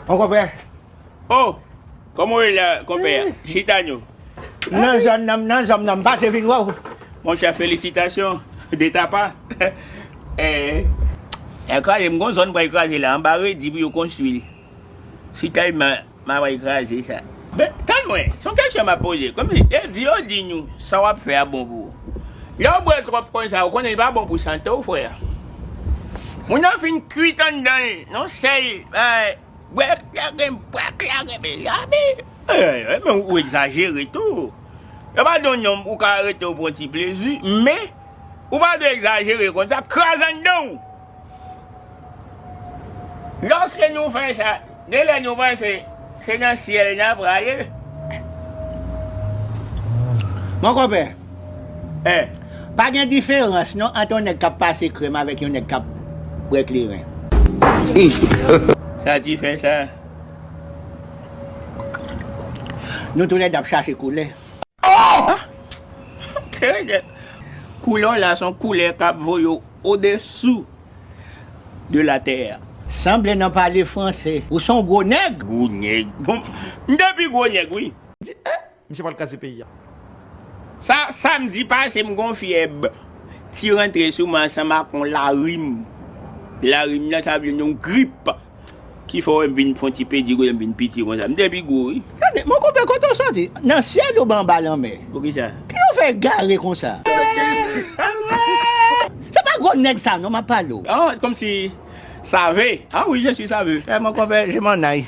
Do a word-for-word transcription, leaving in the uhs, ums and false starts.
Mon konpè. Oh, kòman w ye la, konpè? Chita nou. Nan zòn nan, nan zòn nan, m pase vin wè w. Monchè, felisitasyon de ta pa. Eh, eh, kraze, m gon zòn m pral kraze la, anba redi pou yo konstwi l. Si tèlman m a pral kraze sa. Men, tann mwen, se yon kesyon m ap poze. Kòmsi, e di yo di nou, sa w ap fè a bon pou ou. Lè w bwè twòp konsa, ou konnen li pa bon pou sante w, frè. Moun nan fin kwit anndan l, nan sèl, eh, bwè kleren, bwè kleren, men labi. Eh, eh, men ou egzajere tou. Yo pa di w non, ou ka rete w pran ti plezi, men ou pa dwe egzajere konsa, ap kraze anndan w. Lòske nou fè sa, genlè nou panse se nan syèl n a prale. Mon konpè, eh, pa gen diferans non ant yon nèg k ap pase krèm avèk yon nèg k ap bwè kleren. Sa ti fè sa. Nou toulède ap chache koulè. Oh! Koulè w la se yon koulè k ap voye w odesou de la tè. Sanble nan pale franse. Ou se yon gwo nèg. Gwo nèg. Bon, m te pi gwo nèg, wi. Di, eh, misye pral kraze peyi a. Sa, samdi pase, m gon fyèb. Ti rantre sou mwen ansanm ak yon larim. Larim nan, sa vle yon grip. Ki fè w wè m vin fè yon ti pedi kote m vin piti konsa. M te pi gwo, wi. Tande, mon konpè, kote w soti? Nan syèl oubyen anba lanmè? Poukisa? Ki w fè egare konsa? Se pa gwo nèg sa non m ap pale w. Ah, kòmsi save. Ah oui, je suis save. Eh, mon konpè, je m'en aille.